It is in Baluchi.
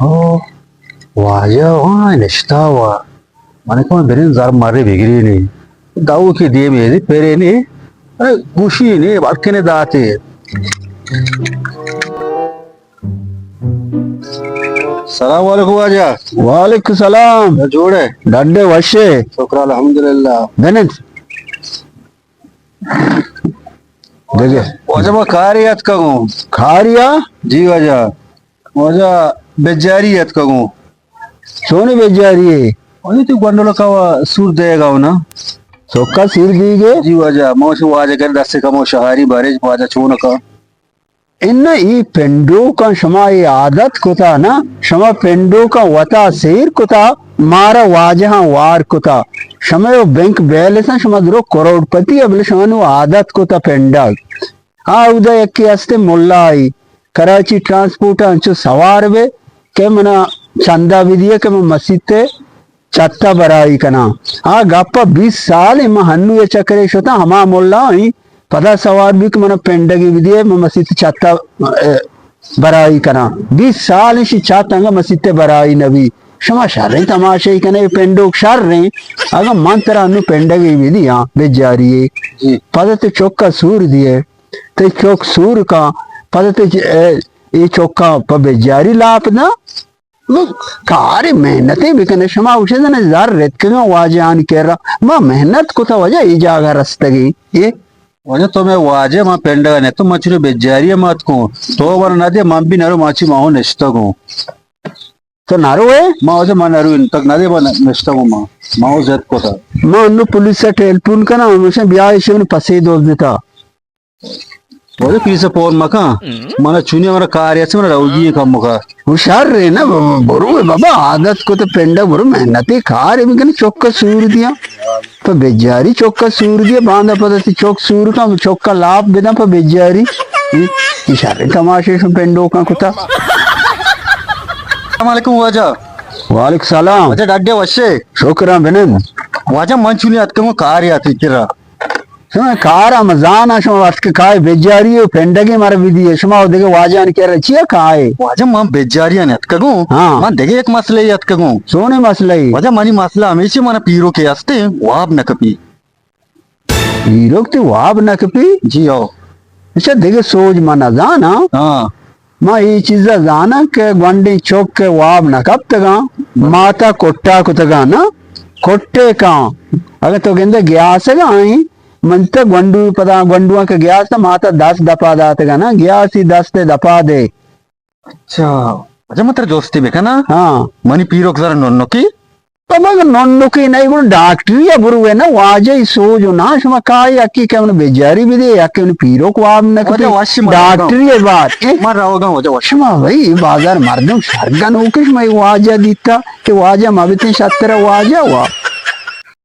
او، واجہ وہاں نشتا ہوا۔ من کہاں برین زر مرے بگرینی۔ داؤ کی دیم ایدی پیرینی۔ اے، گوشی نی، بلکنے داتے۔ السلام علیکم واجہ۔ وعلیکم السلام۔ جوڑ ئے؟ ڈڈے وشے۔ شکر الحمدللہ۔ بنند۔ دگہ۔ واجہ ما کاری اتکگوں۔ کاریا؟ جی واجہ۔ واجہ بجاری اتکگوں۔ چونی بجاری ئے؟ واجہ تو گونڈلکا وا سور دئیگا ہو نا۔ چکا سیر دیگے؟ جی واجہ، ما شو واجہ کر دست کمو شہاری بارج واجہ چونکا۔ اناں اے پنڈوکاں شما اے عادت کتا نا، شما پنڈوکاں وتا سیر کتا، مارا واجہاں وار کتا۔ شمئے و بینک بیلنس آں، شما درو کروڑ پتی ئے، بلے شما نوں عادت کتا پنڈگ۔ آ اودا یکے ہستے ملائی، کراچی ٹرانسپورٹ انچو سوار بے کہ منا چندہ بدیے کہ من مسیت چتا برائی کناں۔ آ گپ ء بیست سال ایں، من ہنو اے چکرے شتاں، ہما ملا ایں، پدا سوار بی کہ منا پنڈگی بدیے، من مسیت چتا، اے، برائی کناں۔ بیست سال ایشی چت انگا مسیت برائی نبی۔ شما شریں تماشائی کنے، اے پنڈوک شریں۔ اگاں من ترا ہنو پنڈگی بدیاں، بجاری ئے۔ جی۔ پدا تے چکا سور دیے، تے چک سور کاں، پدا تے چ-، اے، اے چکا پہ بجاری لاپ داں۔ کارے محنتے بکنے، شما گوشے زنے زر رتکگاں واجہانی کرا، ما محنت کتا واجہ اے جاگہ رستگیں۔ اے؟ واجہ تو مئے واجہ، ما پنڈگا نہ تو ما چرے بجاری ما اتکوں، تو من نہ دے من بھی نرو، ما چی ما ہوں نشتگوں۔ تو نرو ئے؟ ما واجہ ما نرو انتک نہ دے ما نشتگوں ما، ما ہوں زد کتا۔ ما انو پولیس ٹیلیفون کناں، ہمیشہ بیا ایشی من پسے دوز دیتا۔ واجہ پیسہ پور مکن۔ منا چونی ہمارا کار ایسے منا روگی ہے کم مکا۔ وہ شر ہے نا بابا، برو ہے بابا، عادت کو تو پنڈا برو، محنتی کار ہے، بکن چوکا سور دیا۔ پہ بجاری چوکا سور دیا، باندا پدا تی چوک سور کن، چوکا لاپ بدن پہ بجاری۔ یہ، یہ شر تماشے شو پنڈو کن کتا۔ السلام علیکم واجہ۔ وعلیکم السلام۔ واجہ ڈاڈے وشے؟ شکران بنند۔ واجہ من چونی اتکمو کار یا تی کرا۔ شما کار ء مزان ء شما وت کہ کائے بجاری و پنڈگے مر بدی، شما و دگہ واجہانی کرا چیا کائے؟ واجہ من بجاری آں اتکگوں۔ ہاں۔ من دگہ یک مسئلہ اتکگوں۔ چونے مسئلہ ای؟ واجہ منی مسئلہ ہمیشی من پیرو کے ہستے واب نہ کپی۔ پیرو تے واب نہ کپی؟ جی ہو۔ اچھا دگہ سوج من نہ زاناں۔ ہاں۔ ما اے چیزا زاناں کہ گونڈیں چک کہ واب نہ کپتگاں، ماتا کٹا کتگاں نا، کٹے کاں۔ اگہ تو گندے گیاسگا آئیں، من تہ گونڈو پدا، گونڈواں کہ گیاس تہ ماتا دست دپا داتگاں نا، گیاسی دست دپا دے۔ اچھا، اچھا، من ترا جستی بکناں؟ ہاں۔ منی پیرک ذرا ننکی؟ بابا، اگہ ننکی نہ، گڑا ڈاکٹری ء بروے نا، واجہ ای سوج و نا، شما کائے یکی کہ من بجاری بدے، یکی من پیروک واب نہ کپی۔ واجہ وشی من ڈاکٹری ء بات، اے؟ من روگاں واجہ وشی۔ شما بھائی، بازار مردم شرگن ہو کہ شما ای واجہ دیتا، کہ واجہ ما بتیں شتر واجہ وا۔